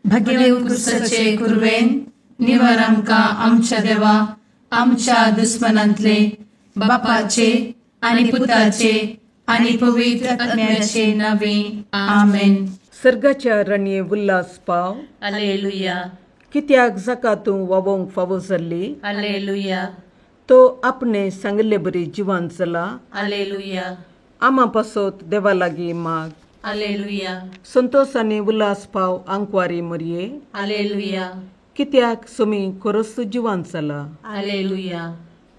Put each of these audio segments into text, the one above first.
भगेवंत कुर्साचे कुरवेन निवार आमकां आमच्या देवा आमच्या दुस्मनांतले बापाचे आनी पुताचे आनी पवित्र आत्म्याचे नावे आमेन. सर्गाच्या रणये उल्हास पाव. हालेलुया. कित्याक जाका तूं वावोंक फावो जाल्ली. हालेलुया. तो आपणे सांगिल्ले बरी जिवान जाला. हालेलुया. आमा पासत देवा लागीं माग. हालेलुया. संतोष आनी उल्हास पाव आंकवारी मरये. हालेलुया. कित्याक सोमी खरोच जिवान जाला. हालेलुया.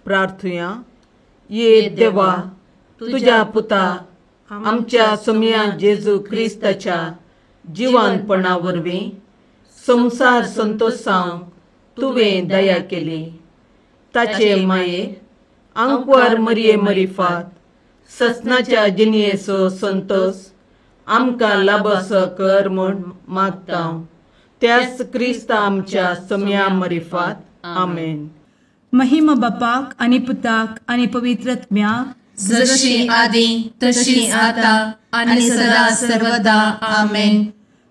प्रार्थुया. ये देवा तुज्या पुता आमच्या सोमया जेजू क्रिस्ताच्या जिवानपणा वरवीं संवसार संतोषांक तुवें दया केली. ताचे माये आंकवार मरये मरिफात ससनाच्या जिणयेचो संतोष आमकां लाबसो कर म्हूण मागता त्याच क्रिस्ता आमच्या सोमया मरिफात. आमेन. महिमा बापाक आनी पुताक आनी पवित्र आत्म्याक, जशी आदी तशी आता आनी सदा सर्वदा. आमेन.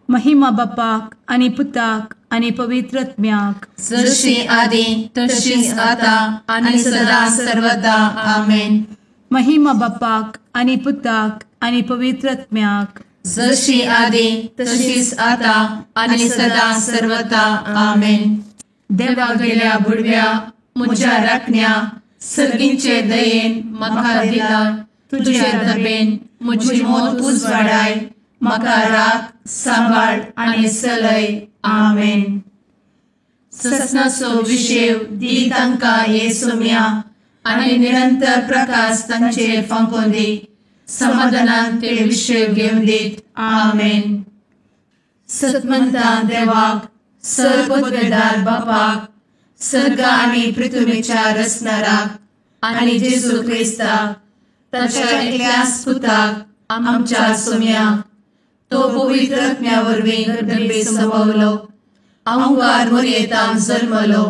महिमा बापाक आनी पुताक आनी पवित्र आत्म्याक, जशी आदी तशीच आता आनी सदा सर्वदा. आमेन. महिमा बापाक आनी पुताक आनी पवित्र आत्म्याक, जशी आदी तशीच आता आनी सदा सर्वदा. आमेन. देवा गेल्या बुडव्या म्हज्या राखण्या सर्गींचे दयेन म्हाका दिला तुजे दबेन म्हजी मोत उजवाडाय म्हाका राख सांबाळ आनी चलय. आमेन. ससनाचो विशेव दी तांकां ये सोम्या आनी निरंतर प्रकाश तांचेर फांकोवन दी. समाधानान ते विशेव घेवन दीत. आमेन. सतमंता देवाक सर्वपदवेदार बापाक सर्ग आनी पृथ्वीच्या रचणाराक आनी जेजू क्रिस्ताक ताच्या एकल्याच पुताक आमच्या सोम्याक तो पवित्र आत्म्या वरवीं गर्भे संभवलो आंकवार मरयेतान जल्मलो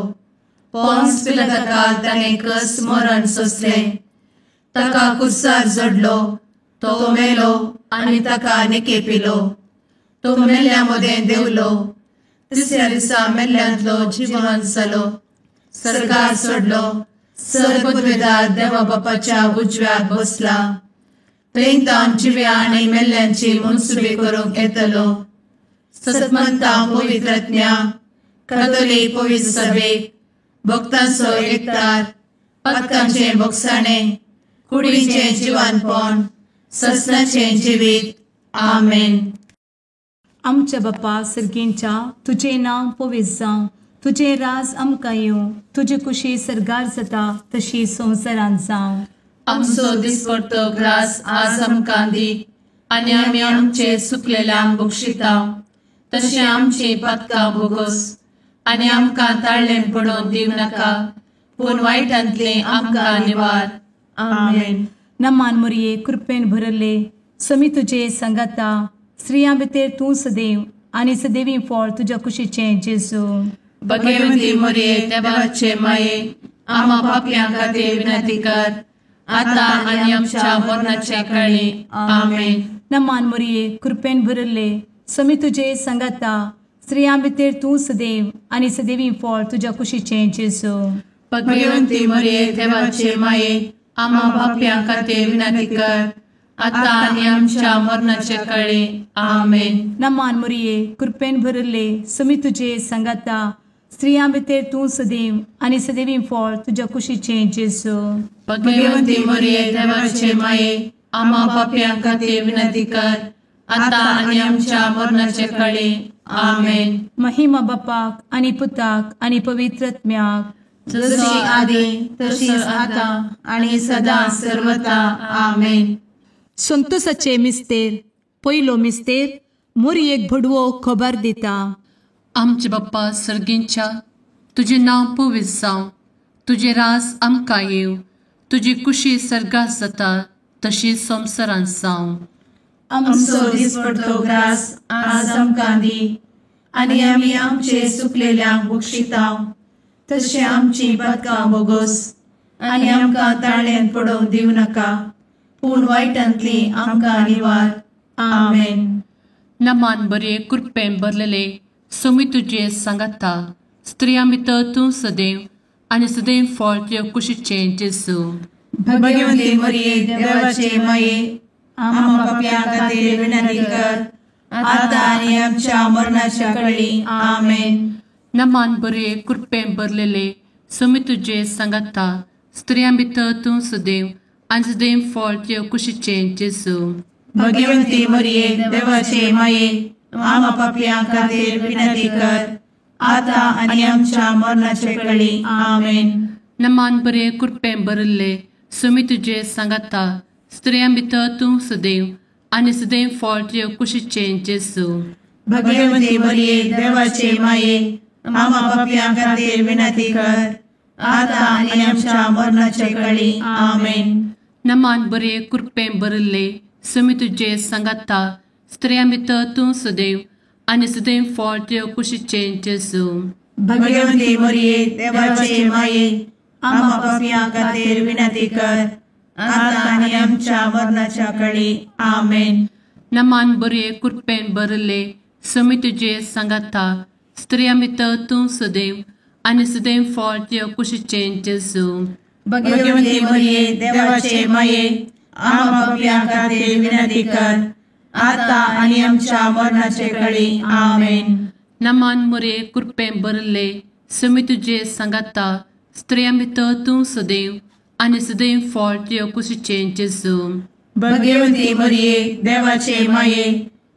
पोन्स पिलाताकाल ताणें कस मरण सोंसलें ताका कुर्सार जडलो तो मेलो आनी ताका निकेपिलो तो मेल्ल्या मदें देंवलो तिसऱ्या दिसा मेल्ल्यांतलो जिवन जालो सर्गार सोडलो सर्वपदवेदार देवा बापाच्या उजव्याक बसला थंय तावन जिव्या आनी मेल्ल्यांची मनसुबी करूंक येतलो. सतमंता पवित्र आत्म्या कातोलीक पवित्र सभेक भक्तांचो एकतार पातकांचें बोगसाणें कुडीचें जिवानपण ससनाचें जिवीत. आमेन. आमच्या बापा सर्गींच्या तुजें नांव पवित्र जावं, तुजें राज आमकां येवं, तुजी कुशी सर्गार जाता तशी संवसारांत जावं. आमचो दिसपडतो ग्रास आज आमकां दी आनी आमी आमचे चुकलेल्यांक बक्षिता तशें आमची पातकां भोगोस आनी आमकां ताळ्ळें पडोवन दिवं नाका पूण वायटांतलें आमकां निवार. आमेन. नमान मोरये कृपेन भरले समी तुजे सांगाता स्त्रियां भितर तूं सदैव आनी सदैवी फळ तुज्या कुशीचें जेजू. भगवती मोरये देवाचे माये आमा पापयां खातीर विनंती कर आता आनी आमच्या मरणाच्या काळी. आमेन. नमान मोरये कृपेन भरले समी तुजे सांगाता स्त्रियां भितर तूं सदैव आनी सदैवी फळ तुज्या कुशीचें जेजू. भगवती मोरये देवाचे माये आमा पापयां खातीर विनंती कर आता आनी आमच्या मरणाच्या काळी. आमेन. नमान मोरये कृपेन भरले समी तुजे सांगाता स्त्रियां भितर तूं सदैव आनी सदैवी फळ तुज्या कुशीचें जेजू. भगवती मोरये देवाचे माये आमा पापयां खातीर विनंती कर आता आनी आमच्या मरणाच्या काळी. आमेन. महिमा बापाक आनी पुताक आनी पवित्र आत्म्याक, जशी आदी तशीच आता आनी सदा सर्वता. आमेन. संतोषाचे मिस्तेर पयलो मिस्तेर मोरयेक भडवो खबर दिता. आमचे बाप्पा सर्गींच्या तुजें नांव पवित्र जावं, तुजें रास आमकां येवं, तुजी कुशी सर्गात जाता तशी संवसारांत जावं. आमचो दिसपडतो ग्रास आज आमकां दी आनी आमी आमचे चुकलेल्यांक बक्षिता तशें आमची पातकां भोगोस आनी आमकां ताळ्ळेंत पडोवन दिवं नाका पूण वायटांतली आमकां निवार. आमेन. नमान बरे कृपेन भरलेले सोमी तुजे सांगाता, स्त्रियां भितर तूं सदैव आनी सदैव फळ तुज्या कुशीचें जेजू। भगवती मरिये देवाचे माये, आम्हा पाप्यां खातीर विनंती कर, आतां आनी आमच्या मरणाच्या कळी। आमेन। नमान बरे कृपेन भरलेले, सोमी तुजे सांगाता, स्त्रियां भितर तूं सदैव आनी सदैव फळ तुज्या कुशीचें जेजू। भगवती मरिये देवाचे माये, आम्हा पाप्यां खातीर विनंती कर, आतां आनी आमच्या मरणाच्या कळी। आमेन। नमान बरे कृपेन भरलेले, सोमी तुजे सांगाता, स्त्रियां भितर तूं सदैव आनी सदैव फळ तुज्या कुशीचें जेजू। भगवती मरिये देवाचे माये, आम्हा पाप्यां खातीर विनंती कर, आतां आनी आमच्या मरणाच्या कळी। आमेन। नमान बरे कृपेन भरलेले, सोमी तुजे सांगाता, स्त्रियां भितर तूं सदैव आनी सदैव फळ तुज्या कुशीचें जेजू। भगवती मरिये देवाचे माये, आम्हा पाप्यां खातीर विनंती कर, आतां आनी आमच्या मरणाच्या कळी। आमेन। नमान बरे कृपेन भरलेले, सोमी तुजे सांगाता, स्त्रियां भितर तूं सदैव आनी सदैव फळ तुज्या कुशीचें जेजू। भगवती मरिये देवाचे माये, आम्हा पाप्यां खातीर विनंती कर, आतां आनी आमच्या मरणाचे कळी। आमेन। नमान मरिये कृपेन भरलेले, सोमी तुजे सांगाता, स्त्रियां भितर तूं सदैव आनी सदैव फळ तुज्या कुशीचें जेजू। भगवती मरिये देवाचे माये,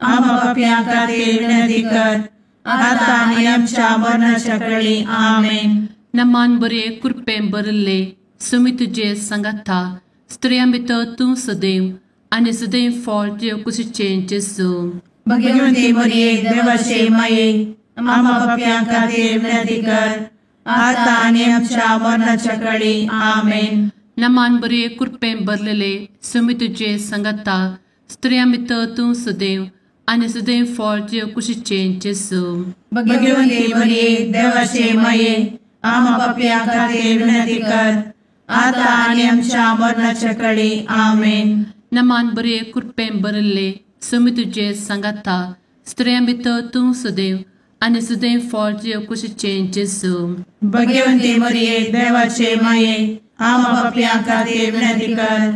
आम्हा पाप्यां खातीर विनंती कर, आतां आनी आमच्या मरणाच्या कळी। आमेन। नमान बरे कृपेन भरलेले, सोमी तुजे सांगाता, स्त्रियां भितर तूं सदैव आनी सदैव फळ तुज्या कुशीचें जेजू। भगवती मरिये देवाचे माये, आम्हा पाप्यां खातीर विनंती कर, आतां आनी आमच्या मरणाच्या कळी। आमेन। नमान बरे कृपेन भरलेले, सोमी तुजे सांगाता, स्त्रियां भितर तूं सदैव आनी सदैव फळ तुज्या कुशीचें जेजू। भगवती मरिये देवाचे माये, आम्हा पाप्यां खातीर विनंती कर, आतां आनी आमच्या मरणाच्या कळी। आमेन। नमान बरे कृपेन भरलेले, सोमी तुजे सांगाता, स्त्रियां भितर तूं सदैव आनी सदैव फळ तुज्या कुशीचें जेजू। भगवती मरिये देवाचे माये, आम्हा पाप्यां खातीर विनंती कर,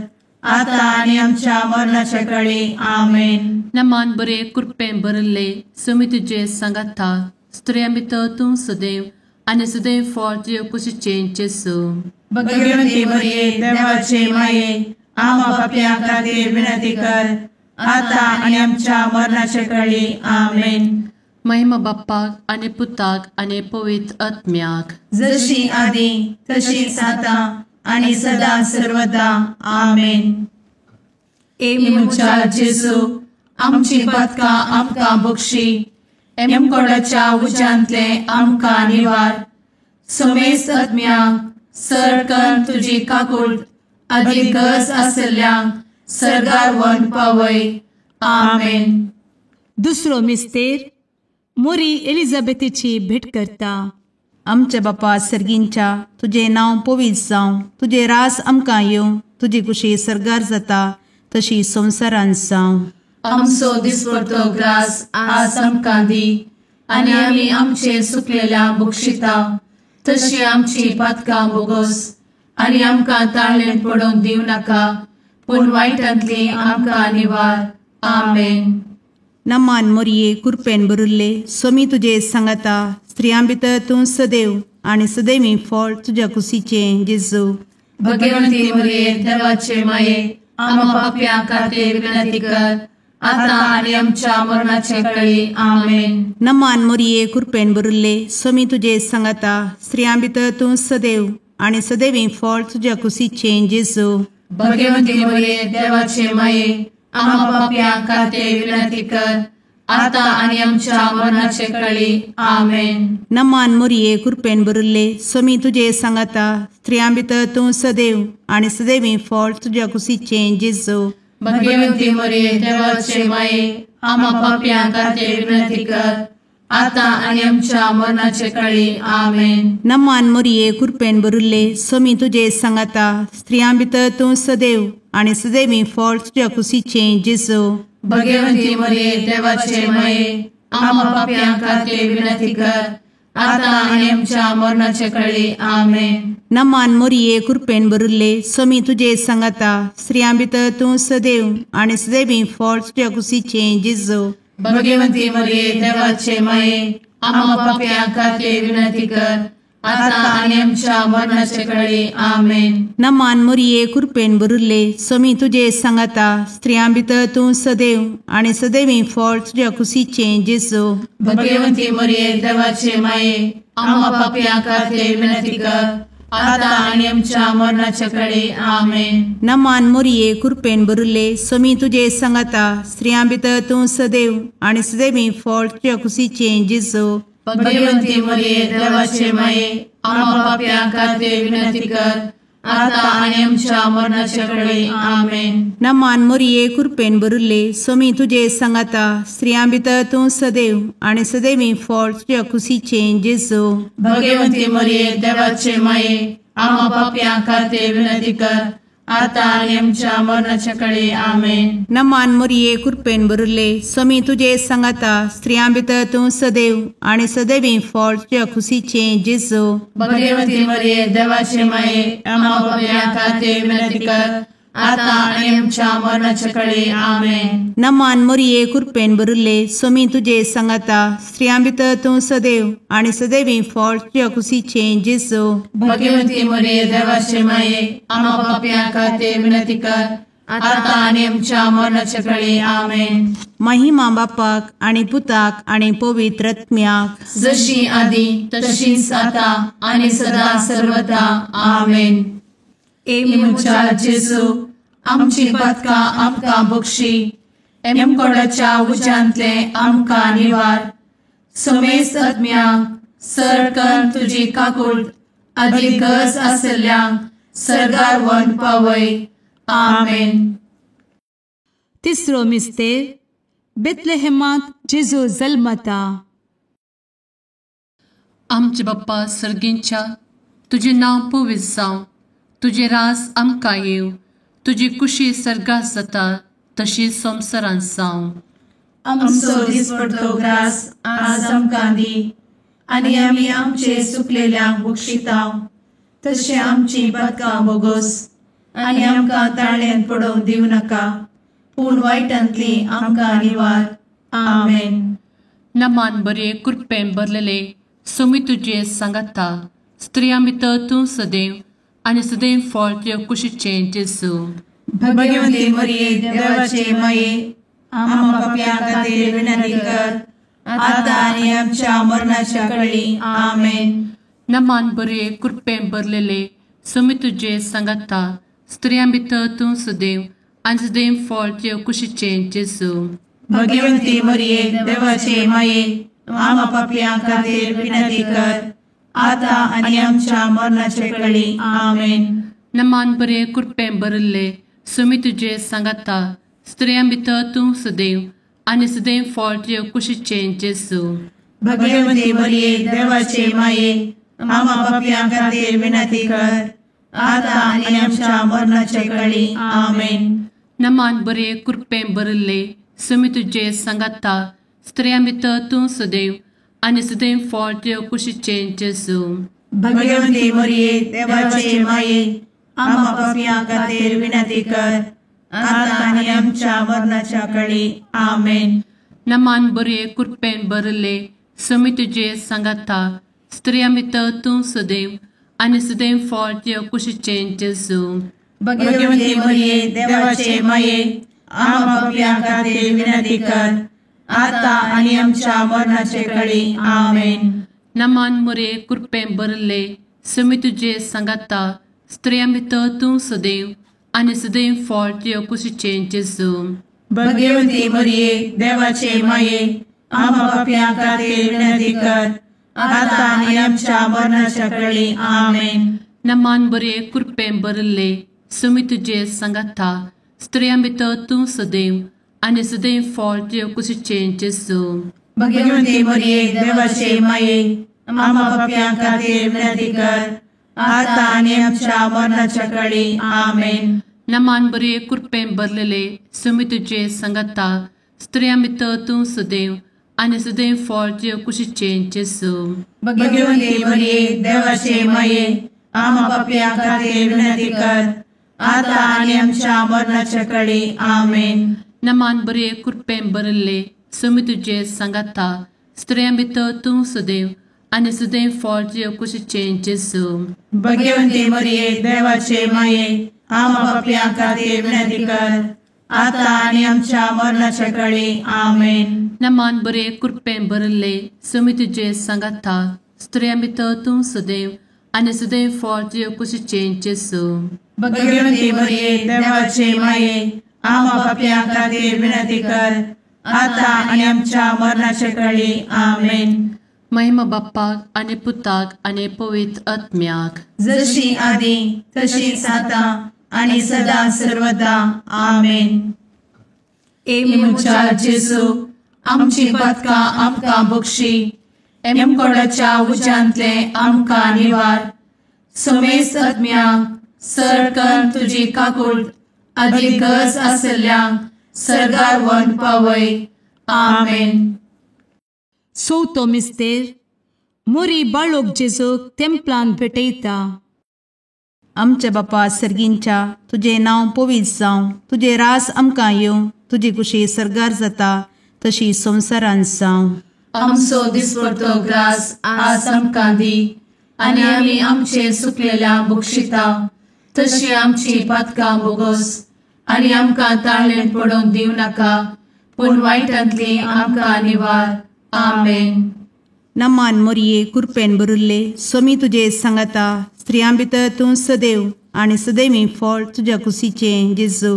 आतां आनी आमच्या मरणाच्या कळी। आमेन। नमान बरे कृपेन भरलेले, सोमी तुजे सांगाता, स्त्रियां भितर तूं सदैव आनी सदैव फळ तुज्या कुशीचें जेजू। भगवती मरिये देवाचे माये, आम्हा पाप्यां खातीर विनंती कर, आतां आनी आमच्या मरणाच्या कळी। आमेन। महिमा बाप्पाक आनी पुताक आनी पवित्र आत्म्याक, जशी आदी तशीच आतां आनी सदा सर्वदा। आमेन। ए म्हज्या जेजू, आमची पातकां आमकां बक्षी, एमकोडाच्या उज्यांतले आमकां निवार, समेस्त आत्म्यांक सरकन तुजी काकूट आदी गरज आसल्ल्यांक सर्गार व्हरून पावय। आमेन। दुसरो मिस्तेर मोरी एलिझाबेथीची भेट करता। आमच्या बापा सर्गींच्या, तुजें नांव पवित्र जावं, तुजें रास आमकां येवं, तुजी कुशी सर्गार जाता तशी संवसारांत जावं। आमचो दिसपडतो ग्रास आज आमकां दी, आनी आमी आमचे सुकलेल्या बक्षिता तशी आमची पातकां बोगस, आनी आमकां ताळेन पडोवंक दिवं नाका, पूण वायटांतली आमकां निवार। आमेन। नमान मोरये कृपेन भरिल्ले, सोमी तुजे सांगाता, स्त्रियां भितर तूं सदैव आनी सदैवी फळ तुज्या कुशीचें जेजू। भगवंती मोरये देवाचे माये, आम्हा पाप्यां खातीर विनंती कर, आतां आनी आमच्या मरणाचे कळी। आमेन। नमान मोरये कृपेन भरिल्ले, सोमी तुजे सांगाता, स्त्रियां भितर तूं सदैव आनी सदैवी फळ तुज्या कुशीचें जेजू। भगवंती मोरये देवाचे माये, आम्हा पाप्यां खातीर विनंती कर, आतां आनी आमच्या मरणाचे कळी। आमेन। नमान मोरये कृपेन भरिल्ले, सोमी तुजे सांगाता, स्त्रियां भितर तूं सदैव आनी सदैवी फळ तुज्या कुशीचें जेजू। भगवंती मोरये देवाचे माये, आम्हा पाप्यां खातीर विनंती कर, आतां आनी आमच्या मरणाचे कळी। आमेन। नमान मोरये कृपेन भरिल्ले, सोमी तुजे सांगाता, स्त्रियां भितर तूं सदैव आनी सदैवी फळ तुज्या कुशीचें जेजू। भगवंती मोरये देवाचे माये, आमा पापयां खातीर विनंती कर आतां आनी आमच्या मरणाचे कळी. आमेन. नमान मोरये कृपेन भरिल्ले स्वामी तुजे सांगाता, स्त्रियां भितर तूं सदैव आनी सदैवी फळ तुज्या कुशीचें जेजू. भगवंती मरिये देवाचे माये आमा पापयां खातीर विनंती कर आतां आनी आमच्या मरणाचे कळी. आमेन. नमान मोरये कृपेन भरिल्ले स्वामी तुजे सांगाता, स्त्रियां भितर तूं सदैव आनी सदैवी फळ तुज्या कुशीचें जेजू. भगवंती मरिये देवाचे माये आमा पापयां खातीर विनंती कर आतां आनी आमच्या मरणाचे कळी. आमेन. नमान मोरये कृपेन भरिल्ले स्वामी तुजे सांगाता, स्त्रियां भितर तूं सदैव आनी सदैवी फळ तुज्या कुशीचें जेजू. भगवंती मरिये देवाचे माये आमा पापयां खातीर विनंती कर आतां आनी आमच्या मरणाचे कळी. आमेन. नमान मोरये कृपेन भरिल्ले स्वामी तुजे सांगाता, स्त्रियां भितर तूं सदैव आनी सदैवी फळ तुज्या कुशीचें जेजू. भगवंती मरिये देवाचे माये आमा पापयां खातीर विनंती कर आतां आनी आमच्या मरणाचे कळी. आमेन. नमान मोरये कृपेन भरिल्ले स्वामी तुजे सांगाता, स्त्रियां भितर तूं सदैव आनी सदैवी फळ तुज्या कुशीचें जेजू. भगवंती मरिये देवाचे माये आमा पापयां खातीर विनंती कर आतां आनी आमच्या मरणाचे कळी. आमेन. नमान मोरये कृपेन भरिल्ले स्वामी तुजे सांगाता, स्त्रियां भितर तूं सदैव आनी सदैवी फळ तुज्या कुशीचें जेजू. भगवंती मरिये देवाचे माये आमा पापयां खातीर विनंती कर आतां आनी आमच्या मरणाचे कळी. आमेन. महिमा बापाक आनी पुताक आनी पवित्र आत्म्याक, जशी आदी तशीच आतां आनी सदा सर्वदा. आमेन. ए म्हज्या जेजू आमची पातकां आमकां बक्षी, एमकोडाच्या उज्यांतले आमकां निवार, समेस्त आत्म्यांक सरकन तुजी काकूट आदी गरज आशिल्ल्यांक सर्गार व्हरून पावय. आमेन. तिसरो मिस्तेर बेतलेहेमांत जेजू जल्मता. आमचे बाप्पा सर्गींच्या, तुजें नांव पवित्र जावं, तुजें राज आमकां येवं, तुजी कुशी सर्गात जाता तशी संवसारांत जावं. आमचो दिसपडतो ग्रास आज आमकां दी आनी आमी आमचे सुकलेल्यांक बक्षितांव तशें आमची पातकां बोगोस आनी आमकां ताळ्यांत पडोवंक दिवं नाका, पूण वायटांतली आमकां निवार. आमेन. नमान बरे कृपेन भरलेले स्वामी तुजे सांगाता, स्त्रियां भितर तूं सदैव आनी सदैव फळ तुज्या कुशीचें जेजू. भगवंती मरिये देवाचे माये आमा पापयां खातीर विनंती कर आतां आनी आमच्या मरणाच्या कळी. आमेन. नमान बरे कृपेन भरलेले स्वामी तुजे सांगाता, स्त्रियां भितर तूं सदैव आनी सदैव फळ तुज्या कुशीचें जेजू. भगवंती मरिये देवाचे माये आमा पापयां खातीर विनंती कर आतां आनी आमच्या मरणाचे कळी. आमेन. नमान बरे कृपेन भरिल्ले स्वामी तुजे सांगाता, स्त्रियां भितर तूं सदैव आनी सदैव फळ तुज्या कुशीचें जेजू. भगवंती मरिये देवाचे माये आमा पापयां खातीर विनंती कर आतां आनी आमच्या मरणाचे कळी. आमेन. नमान बरे कृपेन भरिल्ले स्वामी तुजे सांगाता, स्त्रियां भितर तूं सदैव आनी सदैव फळ तुज्या कुशीचें जेजू. भगवंती मरिये देवाचे माये आमा पापयां खातीर विनंती कर आतां आनी आमच्या मरणाच्या कळी. आमेन. नमान बरे कृपेन भरिल्ले स्वामी तुजे सांगाता, स्त्रियां भितर तूं सदैव आनी सदैव फळ तुज्या कुशीचें जेजू. भगवंती मरिये देवाचे माये आमा पापयां खातीर विनंती कर आतां आनी आमच्या मरणाचे कळी. आमेन. नमान मरिये कृपेन भरिल्ले स्वामी तुजे सांगाता, स्त्रियां भितर तूं सदैव आनी सदैव फळ तुज्या कुशीचें जेजू. भगवंती मरिये देवाचे माये आमा पापयां खातीर विनंती कर आतां आनी आमच्या मरणाच्या कळी. आमेन. नमान बरे कृपेन भरिल्ले स्वामी तुजे सांगाता, स्त्रियां भितर तूं सदैव आनी सदैव फळ तुज्या कुशीचें जेजू. भगवंती मरिये देवाचे माये आमा पापयां खातीर विनंती कर आतां आनी आमच्या मरणाच्या कळी. आमेन. नमान बरे कृपेन भरलेले स्वामी तुजे सांगाता, स्त्रियां भितर तूं सदैव आनी सदैव फळ तुजे कुशीचें जेजू. भगवंती मरिये देवाचे माये, आमा पापयां खातीर विनंती कर, आतां आनी आमच्या मरणाच्या कडी. आमेन. नमान बरे कृपेन भरिल्ले, स्वामी तुजे सांगाता, स्त्रियां भितर तूं सदैव आनी सदैव फळ तुजे कुशीचें जेजू. भगवंती मरिये देवाचे माये, आमा पापयां खातीर विनंती कर, आतां आनी आमच्या मरणाच्या कडी. आमेन. नमान बरे कृपेन भरिल्ले, स्वामी तुजे सांगाता, स्त्रियां भितर तूं सदैव आनी सदैव फळ तुजे कुशीचें जेजू. भगवंती मरिये देवाचे माये, आमा पापयां खातीर विनंती कर, आतां आनी आमच्या मरणाच्या कडी. आमेन. महिमा बाप्पाक आनी पुताक आनी पवित्र आत्म्याक, जशी आदी तशीच आतां आनी सदा सर्वदा. आमेन. ए म्हज्या जेजू, आमची पातकां आमकां बक्षी, एमकोडाच्या उज्यांतले आमकां निवार, समेस्त आत्म्यांक सरकन तुजी काकूट आदी गरज आसल्ल्यांक सर्गार व्हरून पावय. आमेन. चवथो मिस्तेर मोरी बाळोक जेजूक तेंपलान भेटयता. आमच्या बापा सर्गींच्या, तुजें नांव पवित्र जावं, तुजें राज आमकां येवं, तुजी कुशी सर्गार जाता तशी संवसारांत जावं. आमचो दिसपडतो ग्रास आज आमकां दी, आनी आमी आमचे सुकलेल्या बक्षिता तशी आमची पातकां बोगस, आनी आमकां ताळेन पडोवंक दिवं नाका, पूण वायटांतली आमकां निवार. आमेन. नमान मोरये कृपेन भरिल्ले, स्वामी तुजे सांगाता, स्त्रियां भितर तूं सदैव आनी सदैवी फळ तुज्या कुशीचें जेजू.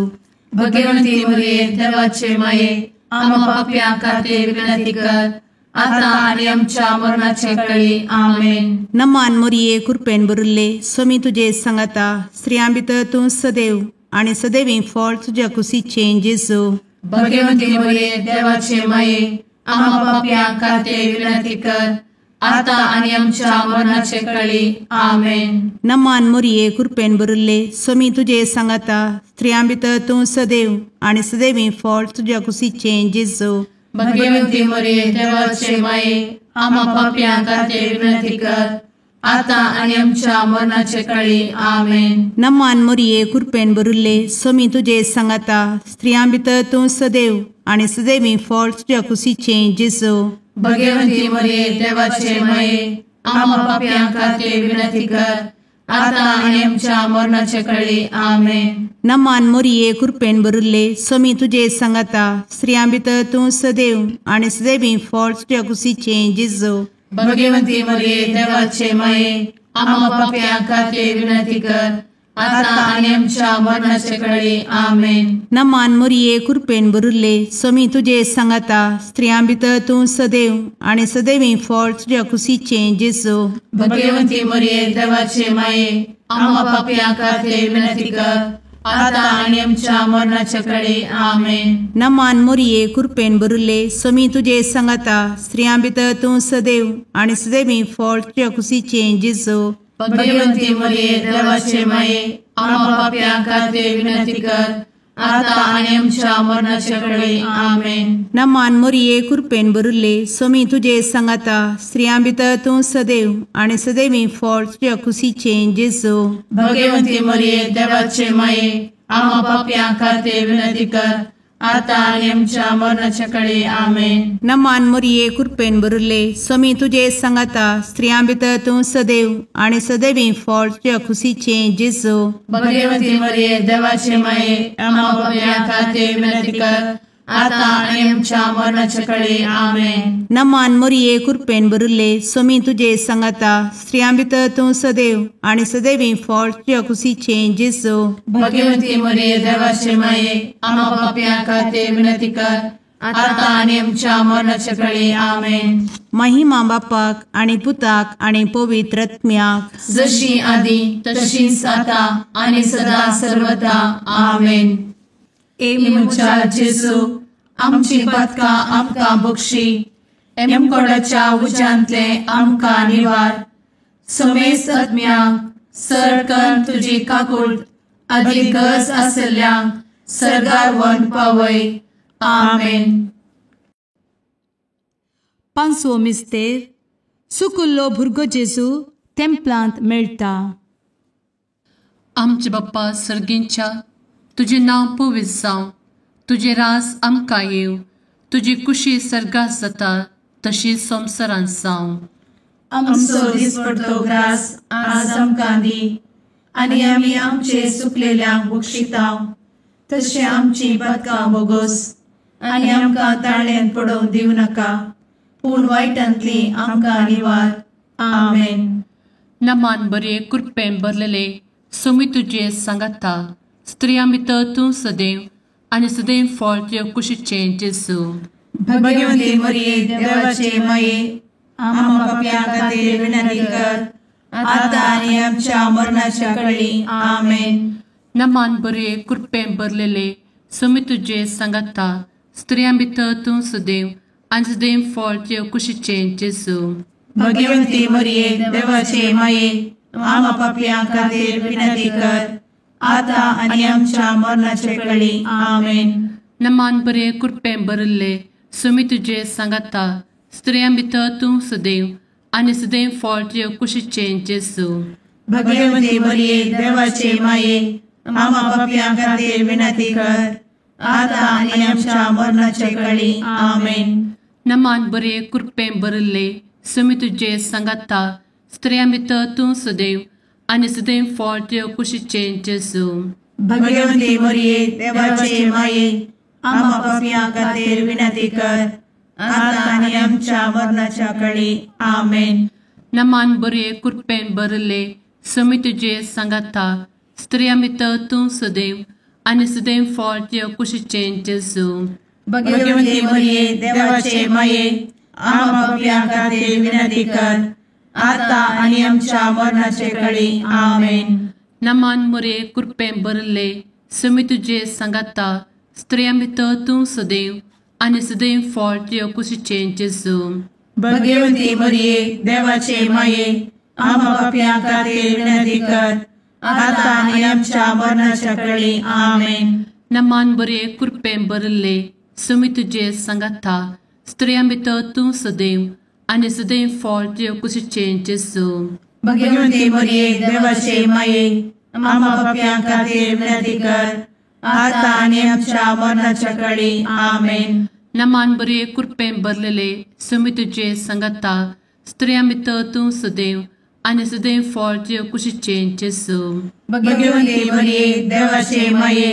भगवंती मोरये देवाचे माये, आमा पापयां खातीर विनंती कर, आतां आनी आमच्या मरणाचे कळी. आमेन. नमान मोरये कृपेन भरिल्ले, स्वामी तुजे सांगाता, स्त्रियां भितर तूं सदैव आनी सदैवी फळ तुज्या कुशीचें जेजू. भगवंती मोरये देवाचे माये, आमा पापयां खातीर विनंती कर, आतां आनी आमच्या मरणाचे कळी. आमेन. नमान मोरये कृपेन भरिल्ले, स्वामी तुजे सांगाता, स्त्रियां भितर तूं सदैव आनी सदैवी फळ तुज्या कुशीचें जेजू. भगवंती मोरये देवाचे माये, आमा पापयां खातीर विनंती कर, आतां आनी आमच्या मरणाचे कळी. आमेन. नमान मोरये कृपेन भरिल्ले, स्वामी तुजे सांगाता, स्त्रियां भितर तूं सदैव आनी सदैवी फळ तुज्या कुशीचें जेजू. भगवंती मोरये देवाचे माये, आमा पापयां खातीर विनंती कर, आतां आनी आमच्या मरणाचे कळी. आमेन. नमान मोरये कृपेन भरिल्ले, स्वामी तुजे सांगाता, स्त्रियां भितर तूं सदैव आनी सदैवी फळ तुज्या कुशीचें जेजू. भगवंती मोरये देवाचे माये, आमा पापयां खातीर विनंती कर, आतां आनी आमच्या मरणाचे कळी. आमेन. नमान मोरये कृपेन भरिल्ले, स्वामी तुजे सांगाता, स्त्रियां भितर तूं सदैव आनी सदैवी फळ तुज्या कुशीचें जेजू. भगवंती मोरये देवाचे माये, आमा पापयां खातीर विनंती कर, आतां आनी आमच्या मरणाचे कळी. आमेन. नमान मोरये कृपेन भरिल्ले, स्वामी तुजे सांगाता, स्त्रियां भितर तूं सदैव आनी सदैवी फळ तुज्या कुशीचें जेजू. भगवंती मोरये देवाचे माये, आमा पापयां खातीर विनंती कर, आतां आनी आमच्या मरणाचे कळी. आमेन. नमान मोरये कृपेन भरिल्ले, स्वामी तुजे सांगाता, स्त्रियां भितर तूं सदैव आनी सदैवी फळ तुज्या कुशीचें जेजू. भगवंती मोरये देवाचे माये, आमा पापयां खातीर विनंती कर, आतां आनी आमच्या मरणाचे कळी. आमेन. नमान मोरये कृपेन भरिल्ले, स्वामी तुजे सांगाता, स्त्रियां भितर तूं सदैव आनी सदैवी फळ तुज्या कुशीचें जेजू. भगवंती मोरये देवाचे माये, आमा पापयां खातीर विनंती कर, आतां आनी आमच्या मरणाचे कळी. आमेन. नमान मोरये कृपेन भरिल्ले, स्वामी तुजे सांगाता, स्त्रियां भितर तूं सदैव आनी सदैवी फळ तुज्या कुशीचें जेजू. भगवंती मोरये देवाचे माये, आमा पापयां खातीर विनंती कर, आतां आनी आमच्या मरणाचे कळी. आमेन. महिमा बापाक आनी पुताक आनी पवित्र आत्म्याक, जशी आदी तशीच आतां आनी सदा सर्वदा. आमेन. ए म्हज्या जेजू, आमची पातकां आमकां बक्षी, एमकोडाच्या उज्यांतले आमकां निवार, समेस्त आत्म्यांक सरकन तुजी काकूट आदी गरज आसल्ल्यांक सर्गार व्हरून पावय. आमेन. पांचवो मिस्तेर सुकुल्लो भुरगो जेजू तेंपलांत मेळटा. आमचे बाप्पा सर्गींच्या, तुजें नांव पवित्र जावं, तुजें रास आमकां येवं, तुजी कुशी सर्गात जाता तशी संवसारांत जावं. आमचो दिसपडतो ग्रास आज आमकां दी आनी आमी आमचे सुकलेल्यांक बक्षिता तशें आमची पदकां बोगोस आनी आमकां ताळ्यान पडोवन दिवं नाका, पूण वायटांतली आमकां निवार. आमेन. नमान बरे कृपेन भरलेले सोमी तुजे सांगाता, स्त्रियां भितर तूं सदैव आनी सदैव फळ तुजे कुशीचें जेजू. भगवती मरिये देवाचे माये, आम्हा पाप्यां खातीर विनंती कर आता आनी आमच्या मरणाच्या कळी. आमेन. नमान बरे कृपेन भरलेले सोमी तुजे सांगाता, स्त्रियां भितर तूं सदैव आनी सदैव फळ तुजे कुशीचें जेजू. भगवती मरिये देवाचे माये, आम्हा पाप्यां खातीर विनंती कर आता आनी आमच्या मरणाचे कळी. आमेन. नमान बरे कृपेन भरिल्ले सोमी तुजे सांगाता, स्त्रियां भितर तूं सदैव आनी सदैव फळ तुजे कुशीचें जेजू. भगवती मरिये देवाचे माये, आम्हा पाप्यां खातीर विनंती कर आता आनी आमच्या मरणाचे कळी. आमेन. नमान बरे कृपेन भरिल्ले सोमी तुजे सांगाता, स्त्रियां भितर तूं सदैव आनी सदैव फळ तुजे कुशीचें जेजू. भगवती मरिये देवाचे माये, आम्हा पाप्यां खातीर विनंती कर आता आनी आमच्या मरणाच्या कळी. आमेन. नमान बरे कृपेन भरिल्ले सोमी तुजे सांगाता, स्त्रियां भितर तूं सदैव आनी सदैव फळ तुजे कुशीचें जेजू. भगवती मरिये देवाचे माये, आम्हा पाप्यां खातीर विनंती कर आता आनी आमच्या मरणाचे कळी. आमेन. नमान मरिये कृपेन भरिल्ले सोमी तुजे सांगाता, स्त्रियां भितर तूं सदैव आनी सदैव फळ तुजे कुशीचें जेजू. भगवती मरिये देवाचे माये, आम्हा पाप्यां खातीर विनंती कर आता आनी आमच्या मरणाच्या कळी. आमेन. नमान बरे कृपेन भरिल्ले सोमी तुजे सांगाता, स्त्रियां भितर तूं सदैव आनी सदैव फळ तुजे कुशीचें जेजू. भगवती मरिये देवाचे माये, आम्हा पाप्यां खातीर विनंती कर आता आनी आमच्या मरणाच्या कळी. आमेन. नमान बरे कृपेन भरलेले सोमी तुजे सांगाता, स्त्रियां भितर तूं सदैव आनी सदैव फळ तुजे कुशीचें जेजू. भगवती मरिये देवाचे माये,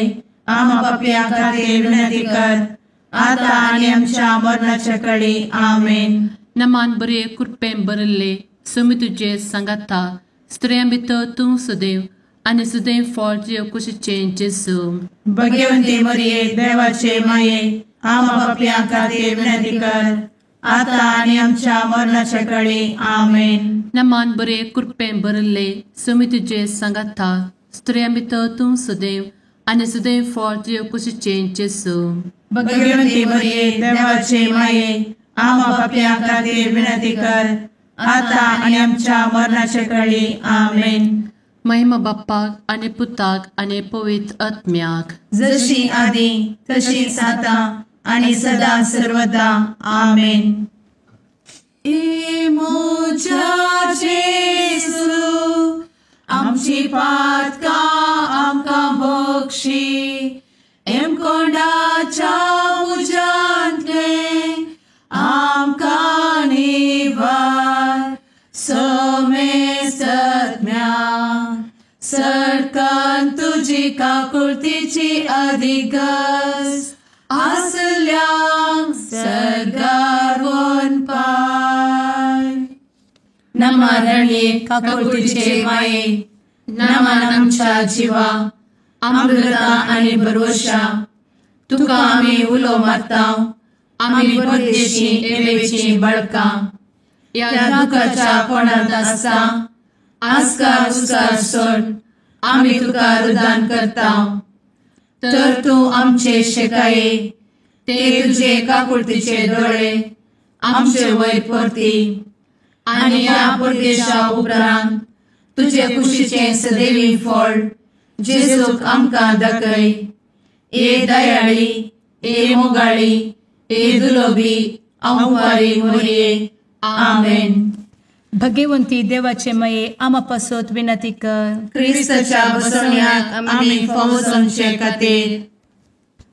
आम्हा पाप्यां खातीर विनंती कर आता आनी आमच्या मरणाच्या कळी. आमेन. नमान बरे कृपेन भरिल्ले सोमी तुजे सांगाता, स्त्रियां भितर तूं सदैव आनी सदैव फळ तुजे कुशीचें जेजू. भगवती मरिये देवाचे माये, आम्हा पाप्यां खातीर विनंती कर आता आनी आमच्या मरणाच्या कळी. आमेन. नमान बरे कृपेन भरिल्ले सोमी तुजे सांगाता, स्त्रियां भितर तूं सदैव आनी सदैव फळ तुजे कुशीचें जेजू. भगवती मरिये देवाचे माये, आम्हा पाप्यां खातीर विनंती कर आता आनी आमच्या मरणाच्या कळी. आमेन. महिमा बाप्पाक आनी पुताक आनी पवित्र आत्म्याक, जशी आदी तशीच आता आनी सदा सर्वदा. आमेन. ए म्हज्या जेजू, आमची पातकां आमकां बक्षी, एमकोंडाच्या उज्यांतले आमकां निवार, समेस्तम्या सरकान तुजी काकुळतीची अधिगस आसल्यांक सर्गार वनपाय. नमरणे काकुळतीचे माये, नमन आमच्या जिवा, अमृता आनी भरवशा, तुका आमी उलो मारता, आमी परदेशी एवेची बळकां, ह्या दुखाच्या कोणांत आसता आस्कार उस्कार सोड आमी तुका रुदान करता, तर तूं आमचे शेकाये ते तुजे काकुळतीचे दोळे आमचे वयर परती आनी ह्या परदेशा उपरांत तुजे कुशीचें सदैवी फळ जेजूक आमकां दाखय. ए दयाळी, ए मोगाळी, ए दुलोबी आंवकारी मोरये. आमेन. भगवंती देवाचे माये आमा पासत विनंती कर. क्रिस्ताच्या बसवण्याक आमी फावो जावचे खातीर.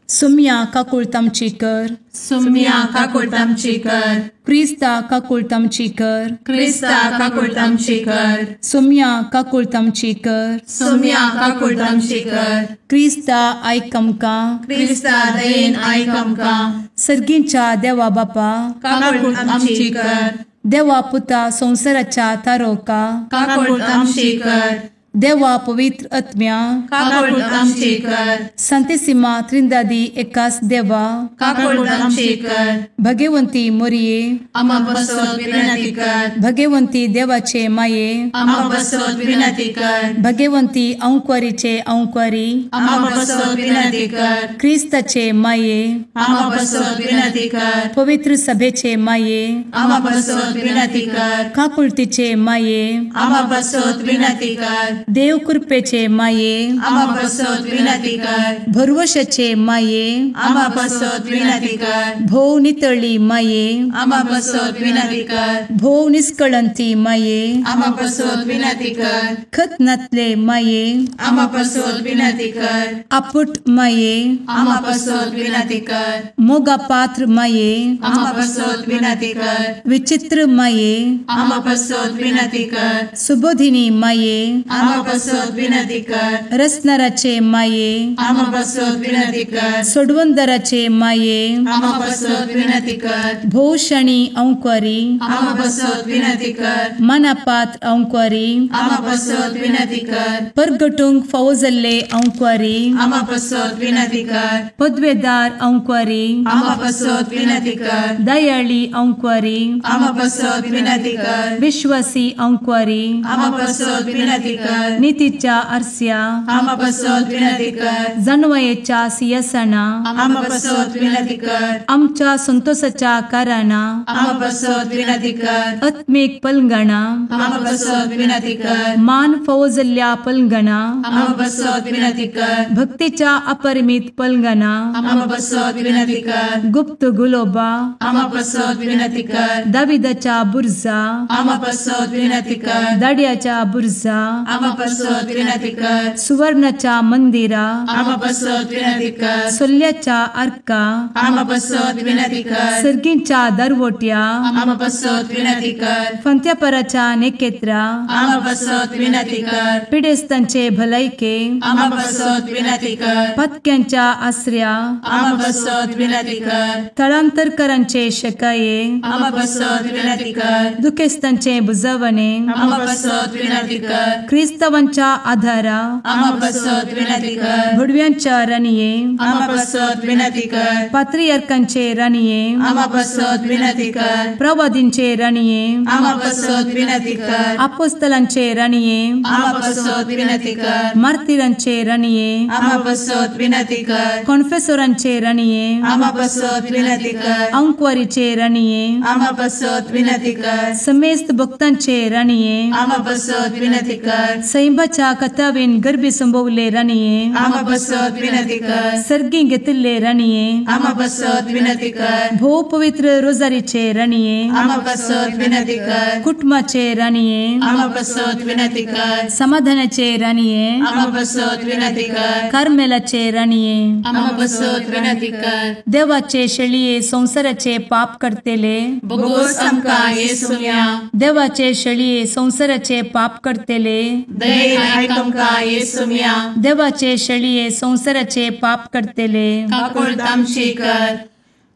सुम्या काकुळट आमची कर. सुम्या काकुळट आमची कर. क्रिस्ता काकुळट आमची कर. क्रिस्ता काकुळट आमची कर. सुम्या काकुळट आमची कर. सुम्या काकुळट आमची कर. क्रिस्ता आयक आमकां. क्रिस्ता दयेन आयक आमकां. सर्गींच्या देवा बापा काकुळट आमची कर. देवा पुता संवसाराच्या तारोका काकुळट आमची कर. देवा पवित्र आत्म्या काकुळट आमची कर. संतेसिमा त्रिंदादी एकास देवा काकुळट आमची कर. भगवंती मोरये आमा पासत विनंती कर. भगवंती देवाचे माये आमा पासत विनंती कर. भगवंती अंकुरीचे अंकुरी आमा पासत विनंती कर. क्रिस्ताचे माये आमा पासत विनंती कर. पवित्र सभेचे माये आमा पासत विनंती कर. काकुळतीचे माये आमा पासत विनंती कर. देव कृपेचे माये आमा पासत विनंती कर. भरवशाचे माये आमा पासत विनंती कर. भोव नितळी माये आमा पासत विनंती कर. भोव निष्कळंती माये आमा पासत विनंती कर. खत नातले माये आमा पासत विनंती कर. आपुट माये आमा पासत विनंती कर. मोगा पात्र माये आमा पासत विनंती कर. विचित्र माये आमा पासत विनंती कर. सुबोधिनी माये आमा पासत विनंती कर. रसनाराचे माये आमा पासत विनंती कर. सोडवंदराचे माये आमा पासत विनंती कर. भोवशणी अंकुरी आमा पासत विनंती कर. मनापात्र अंकुरी आमा पासत विनंती कर. परगटूंक फावो जाल्ले अंकुरी आमा पासत विनंती कर. पदवेदार अंकुरी आमा पासत विनंती कर. दयाळी अंकुरी आमा पासत विनंती कर. विश्वासी अंकुरी आमा पासत विनंती कर. नितीच्या आरस्या आमा पासत विनंती कर. जानवयेच्या सिंहासना आमा पासत विनंती कर. आमच्या संतोषाच्या कारणा आमा पासत विनंती कर. आत्मीक पलंगणा आमा पासत विनंती कर. मान फावो जाल्ल्या पलंगणा आमा पासत विनंती कर. भक्तीच्या अपरिमित पलंगणा आमा पासत विनंती कर. गुप्त गुलोबा आमा पासत विनंती कर. दाविदाच्या बुर्जा आमा पासत विनंती कर. दाड्याच्या बुर्जा आमा पासत विनंती कर. सुवर्णाच्या मंदिरा आमा पासत विनंती कर. सोल्याच्या आर्का आमा पासत विनंती कर. सर्गींच्या दरवट्या आमा पासत विनंती कर. फंत्यापराच्या नेकेत्रा आमा पासत विनंती कर. पिडेस्तांचे भलायके आमा पासत विनंती कर. पत्क्यांच्या आसऱ्या आमा पासत विनंती कर. थळांतरकरांचे शकाये आमा पासत विनंती कर. दुखेस्तांचे बुजवणे आमा पासत विनंती कर. क्रिस्तावांच्या आधारा आमा पासत विनंती कर. भडव्यांच्या राणये आमा पासत विनंती कर. पात्रियार्कांचे राणये आमा पासत विनंती कर. प्रवादींचे राणये आमा पासत विनंती कर. आपोस्तलांचे राणये आमा पासत विनंती कर. मार्तीरांचे राणये आमा पासत विनंती कर. कॉन्फेसोरांचे राणये आमा पासत विनंती कर. अंकुवारीचे राणये आमा पासत विनंती कर. समेस्त भक्तांचे राणये आमा पासत विनंती कर. सैंबाच्या कथावेन गर्भी संभवले राणये आमा पासत विनंती कर. सर्गी घेतिल्ले राणये आमा पासत विनंती कर. भोव पवित्र रोजारीचे राणये आमा पासत विनंती कर. कुटुंबाचे राणये आमा पासत विनंती कर. समाधानाचे राणये आमा पासत विनंती कर. कार्मेलाचे राणये आमा पासत विनंती कर. देवाचे शेळये संवसाराचे पाप करतेले बोगोस आमकां येसुम्या देवाचे शेळये संवसाराचे पाप करतेले दयेन आयक आमकां येसुम्या देवाचे शेळये संवसाराचे पाप करतेले काकुळट आमची कर.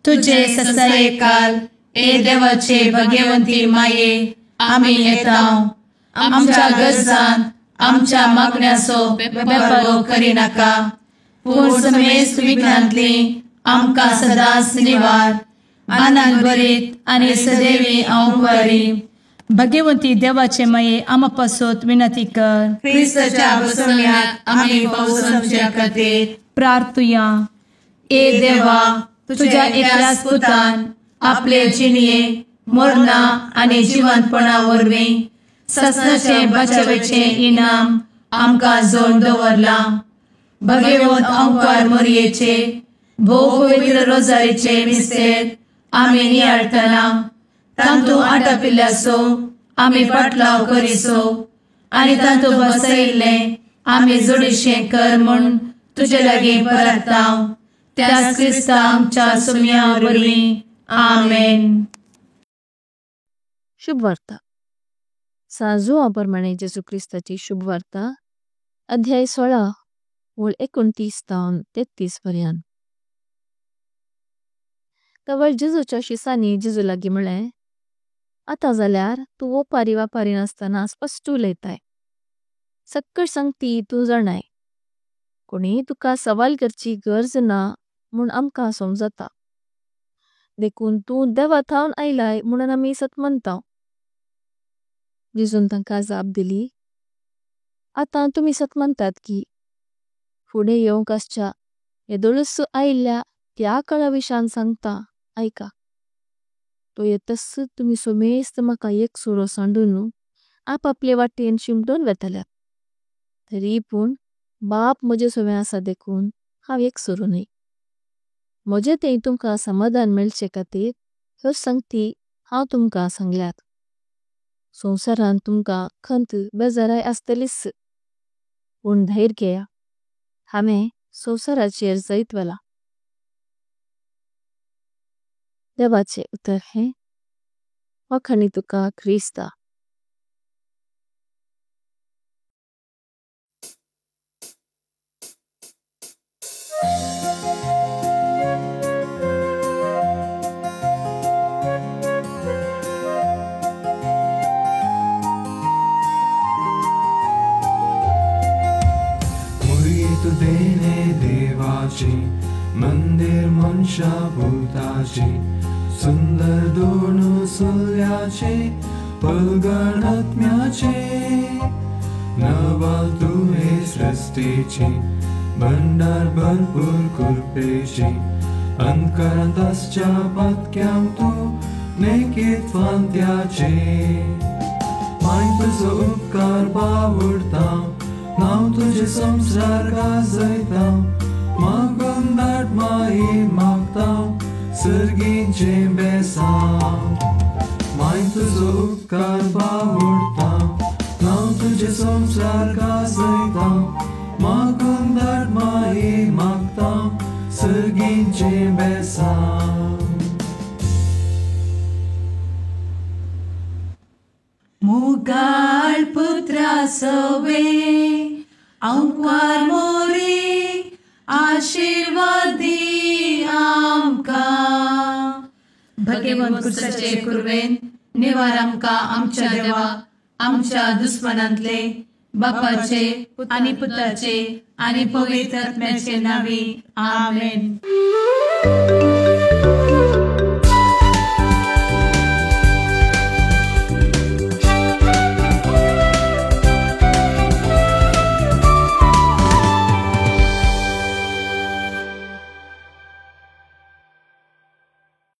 तुझे ससाये काल ए देवाचे भगवंती माये आमी येता आमच्या गरजान आमच्या मागण्याचो बेपारो करिनाका पूण समेस्त विघ्नांतली आमकां सदांच निवार. आनंद भरीत आनी सदैवी अंकुरी भगवंती देवाचे माये आमा पासत विनंती कर. क्रिस्ताच्या बसवण्याक आमी फावो जावचे खातीर प्रार्थुया. ए देवा तुझ्या एकल्याच पुतान आपले जिणये मरणा आनी जिवंतपणा वरवीं ससनाचे बचावेचें इनाम आमकां जोड दवरलां. भगवंत अंकार मोरयेचे भोव पवित्र रोजारीचे मिस्तेर आमी नियाळटना तांतू आटापिल्ल्यासो आमी पाटलाव करिसो आनी तांतू बसयिल्लें आमी जोडीशें कर म्हूण तुजे लागीं परताव त्याच क्रिस्ता आमच्या सुम्या वरवीं आमेन। शुभवार्ता सांजुआ परमाने जेसु क्रिस्ताची शुभवार्ता अध्याय 16 वळ 29 ताऊन 33 पर्यान। तवळ जेजुच्या शिसानी जेजु लागी म्हळे आता जाल्यार तू वोपारी वापारी नास्ताना स्पष्ट उलेताय। सक्कड सांगती तू जाणाय कोणें तुका सवाल करची गर्ज ना म्होन आमका समजता। देखून तू देवा थावन आयलाय म्होनन आमी सत्मंताव। जेजुन तंका जाप दिली आता तुमी सत्मंतात की फुडे योंक असच्या येदोळसु आयल्या त्यां कलाविशान सांगता आइका। तो येतस तुमी सोमेस्त मका एक सुरो सांडूनु आप आपले वाटें शिम्दोन वेतल्यात। तरी पुन बाप मोजे सोवे आसा देखून हांव एक सुरो न्हय। मोजे तें तुमकां समाधान मेलचे खातीर ह्यो सांगती हांव तुमकां सांगल्यात। सोनसरान तुमकां खंत बेजारै अस्तलिस। पुन धैर घेया हमें सोनसराचेर जैत वेला। देवाचे उतर हें वाखाणि तुका क्रिस्ता। मंदिर मनशा भूताचे सुंदर दोन सुल्याचे पलगणात्म्याचे नवाल तुवे सृष्टीचे भंडार भरपूर कृपेचे अंतकरांत आसच्या पातक्यांक तूं नेकीत फांत्याचे माय तुजो उपकार बावडता नांव तुजें संवसार गाजयता मागून धाड माई मागता सर्गीचें बेसांव माय तुजो उपकार बावडता नांव तुजें संवसार गाजयता मागून धाड माई मागता सर्गीचें बेसांव। मुगाळ पुत्रा सवे अंकार मोरी आशीर्वादी आमकां। भगेवन कुर्साचे कुर्वेन निवार आमकां आमच्या देवा आमच्या दुस्मनांतले बापाचे आनी पुताचे आनी पवित्र आत्म्याचे नांवी आमेन।